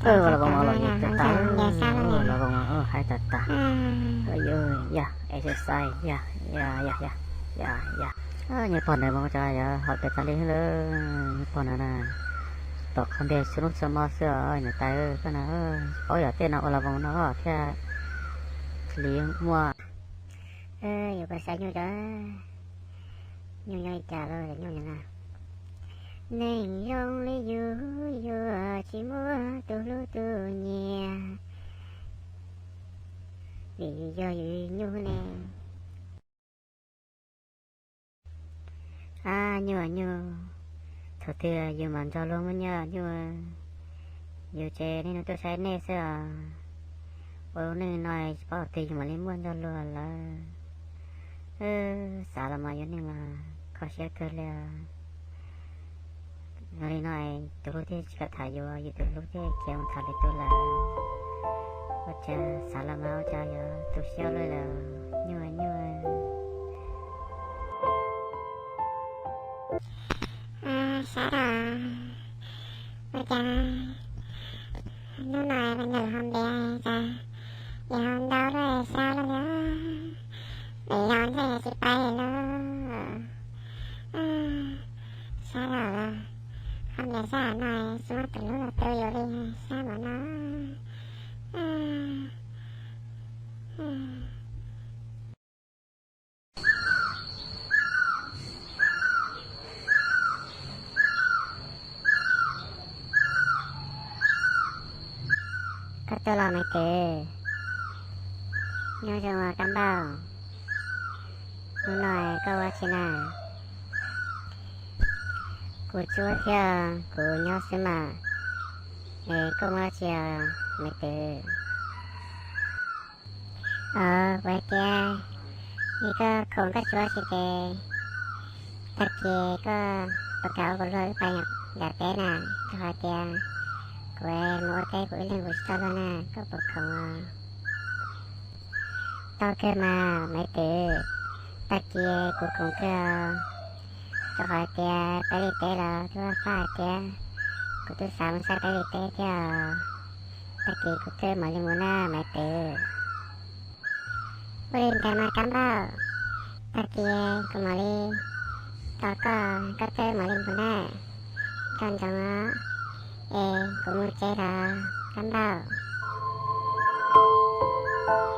Los Voos, los Voos, hais tas tas, yog exercise, yog, yog, yog, yog, yog. Nyob pog ntawd mas ua cas yuav haum pes tas li lawm, nyob pog ntawd na. Tom qhov ntiag txhua hnub txhua hmo xwb os niam tais, koj na, paub yog tej no ua Los Voos no thiaj li muaj. Yuav puas xav nyuj cov, nyuj nyob li cas los nyuj na. Neeg zoo li yus yuav tsis muaj tus hlub tus nyiam, vim yog yus nyuj ne. A nyuj, nyuj, thaum twg yus mam nrog luag muaj nyiaj nyuj? Yus ces niaj hnub tuaj saib nej xwb os. Ua lub neej no tsis paub thaum twg yus mam li muaj nrog luag lawm. Xav los mas yus neej mas kho siab kawg li. Yog li no tus hlub thiaj tsis kam tham yus, yus tus hlub thiaj khiav mus tham lwm tus lawm. Ua cas xav los mas ua cas yuav tu siab ua luaj li, nyuj, nyuj. Sab dam, ua cas hnub no me nyuam ho ntev cas es ho ntau luaj sab luaj li. Ntev yog ntshe tsis pais li lauj. Sab dam, ho ntev sab no tsis muaj tus hlub los tu yus li, sab npaum no. Koj tuaj los Maiv Twm? Nyob zoo Kab Npauj, hnub no koj ua dab tsi na? Kuv tsis ua thiab, kuv nyob xwb mas. Es koj muaj dab tsi Maiv Twm? Os, kuv hais tias, yog koj khoom koj tsis ua dab tsi ces tag kis koj puas kam ua kuv luag wb pais nram teb na? Rau qhov tias kuv mus ua teb kuv ib leeg kuv tsis tau luag na, koj puas khoom? Tau kawg mas Maiv Twm, tag kis kuv khoom kawg. Rau qhov tias peb li teb los twb fab fab thiab, kuv twb xav mus saib peb li teb thiab. Tag kis kuv twb mam li mus na Maiv Twm. Ua li ntawd mas Kab Npauj, tag kis kuv mam li tos koj, koj twb mam li mus na. Nco ntsoov os, es kuv mus tsev lawm Kab Npauj.